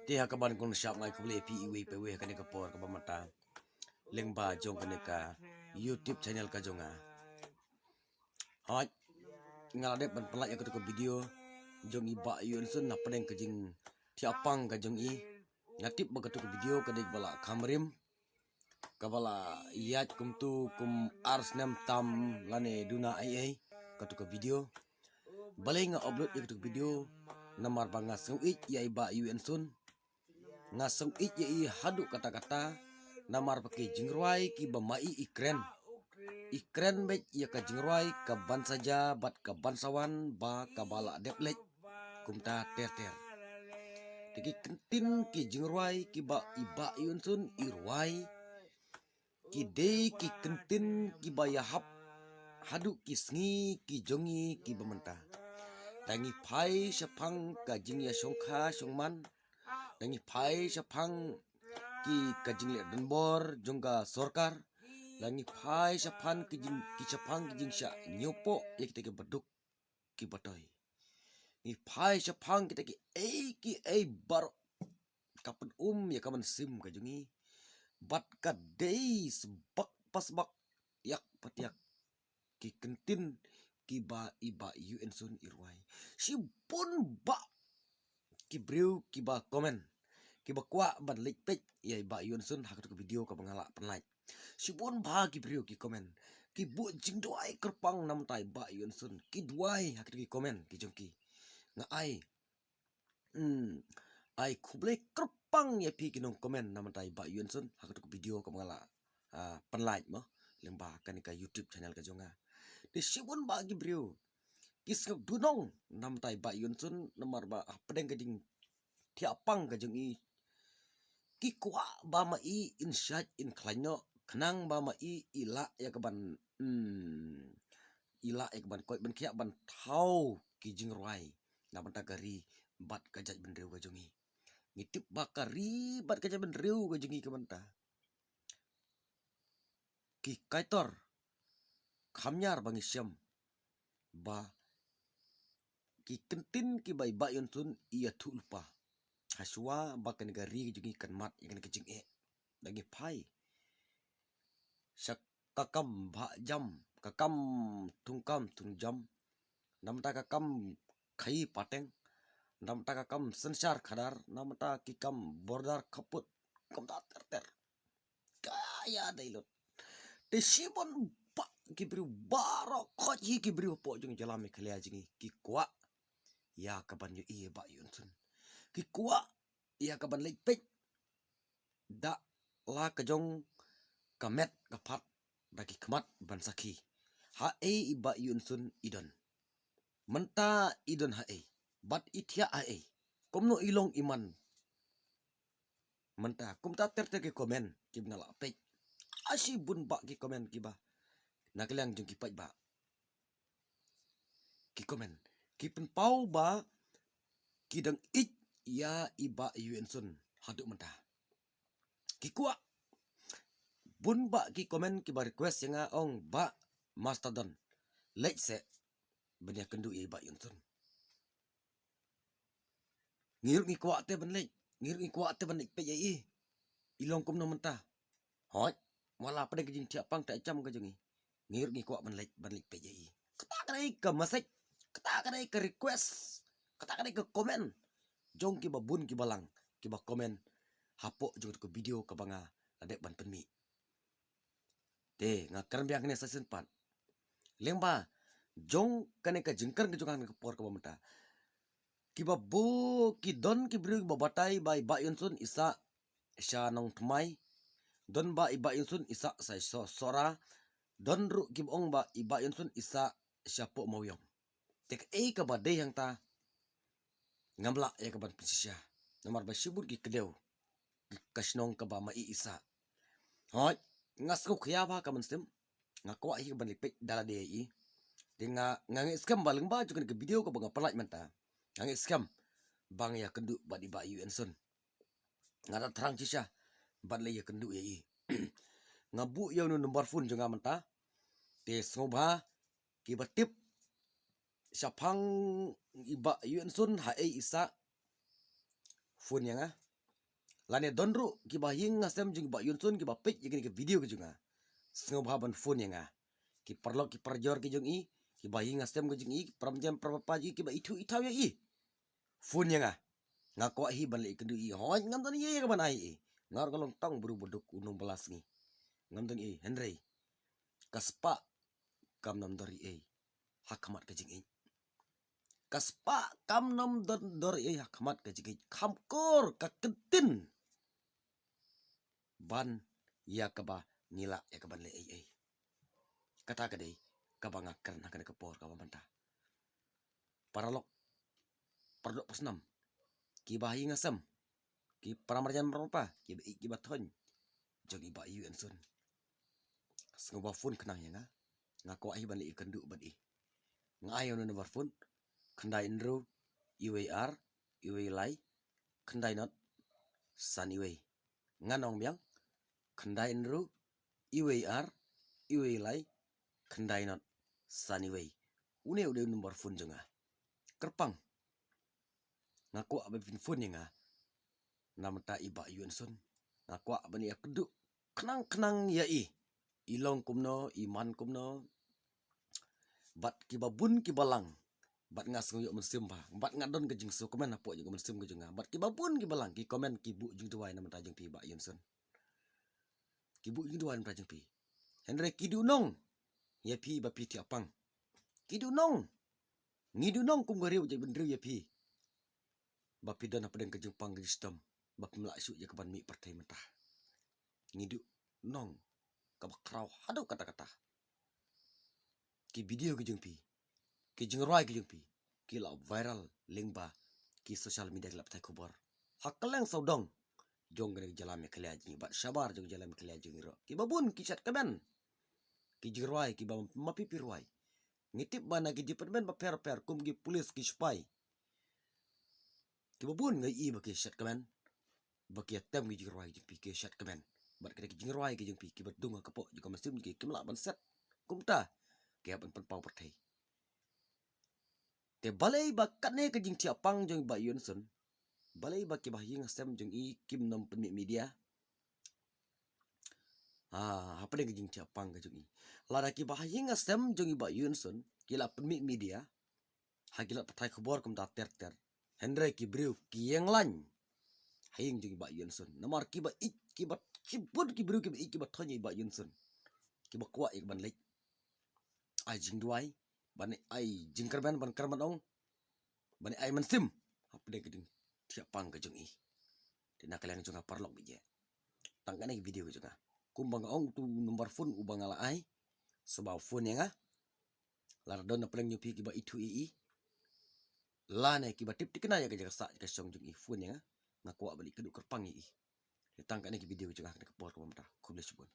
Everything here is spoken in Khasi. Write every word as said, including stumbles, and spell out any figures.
Te ha kaban kong shap ngai khublei phi iwei pa iwei ha kane ka por kaba mynta lyngba jong kane ka YouTube channel ka jong nga. Hooid, nga la dep ban pynlait ïa katu ka video jong i Bah Ïoh Insun na pdeng ka jingthiah pang ka jong i. Nga tip ba katu ka video ka dei ba la kham rim, kaba la ïaid kumtu kum ar snem tam lane duna ei ei katu ka video. Balei nga upload ïa katu ka video? Namar ba nga sngew ïeit ïa i Bah Ïoh Insun. Nga sngew ïeit ïa i haduh katta katta. Namar ba ki jingrwai kiba ma i i kren, i kren beit ïa ka jingrwai kaban sa jia bad kaban sa wan ba kaba la dep leit kumta ter ter. Te ki kyntien ki jingrwai kiba i Bah Ïoh Insun i rwai, ki dei ki kyntien kiba ïahap haduh ki sngi ki jong ngi kiba mynta. Tang ngi phai shaphang ka jingïashongkha shongman, tang ngi phai shaphang ki ka jingleh donbor jong ka sorkar, tang ngi phai shaphang ki jing, ki shaphang ki jingshah ñiewpoh ïa kita kiba duk kiba toi. Ngi phai shaphang kita kiei kiei baroh. Ka pyn-um ïa ka mynsiem ka jong ngi. Bad ka dei sbak pa sbak, ïak pa tiak ki kyntien kiba i Bah Ïoh Insun i rwai. Shibun bah ki briew kiba comment, kiba kwah ban leit peit ïa i Bah Ïoh Insun ha katu ka video kaba nga la pynlait. Shibun bah ki briew ki comment, ki buh jingduwai kyrpang namar ïa i Bah Ïoh Insun, ki duwai ha katu ki comment ki jong ki. Nga ai, hmm, ai khublei kyrpang ïa phi ki nong comment namar ïa i Bah Ïoh Insun ha katu ka video kaba nga la, ah, pynlait mo lyngba kane ka YouTube channel ka jong nga. Te shibun bah ki briew ki sngew duhnong namar ïa i Bah Ïoh Insun, namar ba hapdeng ka jingthiah pang ka jong i, ki kwah ba ma i in shait in khlaiñ noh, khnang ba ma i i lah ïa kaban, hmm, i lah ïa kaban koit ban khiah ban thaw ki jingrwai na bynta ka ri bad ka jaitbynriew ka jong i. Ngi tip ba ka ri bad ka jaitbynriew ka jong i ka bynta ki kaitor kham ñiar ba ngi shem ba ki kyntien kiba i Bah Ïoh Insun i ïathuh lypa. Hashwa ba kane ka ri ka jong ngi kan mad ïa kane ka jingeh. Da ngi phai sha ka kam bha jam, ka kam thung kam thung jam, namar ka kam khaïi pateng, namar ka kam synshar khadar, namar ki kam border khappud, kumta ter ter. Ka ïa dei lut. Te shibun bah ki briew baroh khoit hi ki briew hapoh jong jylla Meghalaya jong ngi ki kwah ïa kaban ïohi ïa i Bah Ïoh Insun. Ki kwah ïa kaban leit peit da la ka jong ka met ka phad da ki khmat ban sakhi haei i Bah Ïoh Insun i don. Mynta i don haei bad i thiah haei, kumno i long i man. Mynta kumta ter ter ki comment kiba nga la peit. Shibun bah ki comment kiba na ka liang jong ki paidbah ki comment, ki pynpaw ba ki dang ïeit ïa i Bah Ïoh Insun haduh mynta. Ki kwah, bun bah ki comment kiba request ïa nga, ong Bah Master Don, leit seh ban ïakynduh ïa i Bah Ïoh Insun. Ngi ruh ngi kwah te ban leit, ngi ruh ngi kwah te ban leit peit ïa i. I long kumno mynta? Hooid, wat la pdeng ka jingthiah pang thiah jam ka jong ngi, ngi ruh ngi kwah ban leit, ban leit peit ïa i. Kata ka dei ka message, kata ka dei ka request, kata ka dei ka comment jong kiba bun kiba lang kiba comment hapoh jong ka video kaba nga la dep ban pynmih. Te nga kren biang kane sa shisien pat lyngba jong kane ka jingkren ka jong nga ha kane ka por kaba mynta. Kiba bun ki don ki briew kiba batai ba i Bah Ïoh Insun i sah sha Nongthymmai. Don ba i Bah Ïoh Insun i sah sha Sohra. Don ruh kiba ong ba i Bah Ïoh Insun i sah shapoh Mawiong. Te kaei kaba dei hangta ngam lah ïa kaban pynshisha namar ba shibun ki kdew ka shnong kaba ma i i sah. Hooid, nga sngewkhia bha ka mynsiem, nga kwah hi kaban leit peit da lade ïa i. Te nga, nga ngeit skhem ba lyngba jong kane ka video kaba nga pynlait mynta, nga ngeit skhem ba nga ïakynduh bad i Bah Ïoh Insun. Nga da thrang shisha ban leit ïakynduh ïa i. Nga buh ïa u number phone jong nga mynta. Te sngewbha kiba tip shaphang i Bah Ïoh Insun haei i sah, phone ïa nga. Lane don ruh kiba ha ïing ha sem jong i Bah Yunsun kiba peit ïa kane ka video ka jong nga, sngewbha ban phone ïa nga. Ki paralok ki parajor ki jong i, kiba ha ïing ha sem ka jong i, ki para marjan para bapa jong i, kiba ithuh ithaw ïa i, phone ïa nga. Nga kwah hi ban leh kynduh ïa i. Hooid, ngam don ei ei kaban ai ïa i. Nga ruh nga long tang briew ba duk u nongbylla sngi. Ngam don ei ei, hynrei ka spah kam nym dor ei ei ha khmat ka jingïeit. Ka spah kam nym dor, dor ei ei ha khmat ka jingïeit. Kham kur ka ktien ban ïa kaba ngi lah ïa kaban leh ei ei. Kata ka dei kaba nga kren ha kane ka por kaba mynta. Paralok, paradoh, parasnam, kiba ha ïing ha sem, ki para marjan para bapa, kiba ïeit kiba thoiñ jong i Bah Yunsun, sngewbha phone khnang ïa nga. Nga kwah hi ban leh ïa kynduh bad i. Nga ai ïa u number phone: khyndai hynriew, iwei ar, iwei lai, khyndai not, san iwei. Ngan ong biang: khyndai hynriew, iwei ar, iwei lai, khyndai not, san iwei. Une u dei u number phone jong nga. Kyrpang, nga kwah ba phin phone ïa nga namar ta i Bah Yunsun. Nga kwah ban ïa kynduh khnang khnang ïa i. I long kumno, i man kumno. Bad kiba bun kiba lang, bad nga sngew ïoh mynsiem bha, bad nga don ka jingsngewkmen hapoh jong ka mynsiem ka jong nga. Bad kiba bun kiba lang ki comment, ki buh jingduwai namar ta jong phi Bah Yunsun. Ki buh jingduwai namar ta jong phi. Hynrei ki duh nong ïa phi ba phi thiah pang. Ki duh nong. Ngi duh nong kum ka riew jaitbynriew ïa phi ba phi don hapdeng ka jingpang ka jingshitom, ba phim lah shuh ïa kaban mih pyrthei mynta. Ngi duh nong kaba khraw haduh katta katta. Ki video ki jong phi, ki jingrwai ki jong phi, ki la viral lyngba ki social media, ki la pathai khubor ha kylleng sawdong jong kane ka jylla Meghalaya jong ngi bad shabar jong ka jylla Meghalaya jong ngi ruh. Kiba bun ki shet kmen, ki jingrwai kiba ma phi phi rwai. Ngi tip ba na ki department bapher bapher kum ki police, ki sipai, kiba bun nga ïohi ba ki shet kmen, ba ki ïa tem ki jingrwai ki jong phi, ki shet kmen. Bad kita ki jingrwai ki jong phi kiba dung ha ka pok jong ka mynsiem jong ki, kim lah ban set. Kumta ki hap ban pynpaw pyrthei. Te balei ba katne ka jingthiah pang jong i Bah Yunsun, balei ba kiba ha ïing ha sem jong i kim nym pynmih media? Ha, hapdeng ka jingthiah pang ka jong i, lada kiba ha ïing ha sem jong i Bah Yunsun ki la pynmih media, ha ki lad pathai khubor kumta ter ter, hynrei ki briew ki ïeng lain ha ïing jong i Bah Yunsun. Namar kiba ïeit, kiba, ki bun ki briew kiba ïeit kiba thoiñ ïa i Bah Yunsun, kiba kwah ïa kaban leit ai jingduwai, ban ai jingkyrmen, ban kyrmen ong, ban ai mynsiem hapdeng ka jingthiah pang ka jong i. Te na ka liang jong nga paralok, bad ïa tang kane ka video ka jong nga, kumba nga ong, utu u number phone uba nga la ai, sngewbha phone ïa nga. Lada don na pdeng jong phi kiba ithuh ïa i, lane kiba tip thikna ïa ka jaka sah jaka shong jong i, phone ïa nga. Nga kwah ban ïa kynduh kyrpang ïa i. Te tang kane ka video ka jong nga ha kane ka por kaba mynta. Khublei shibun.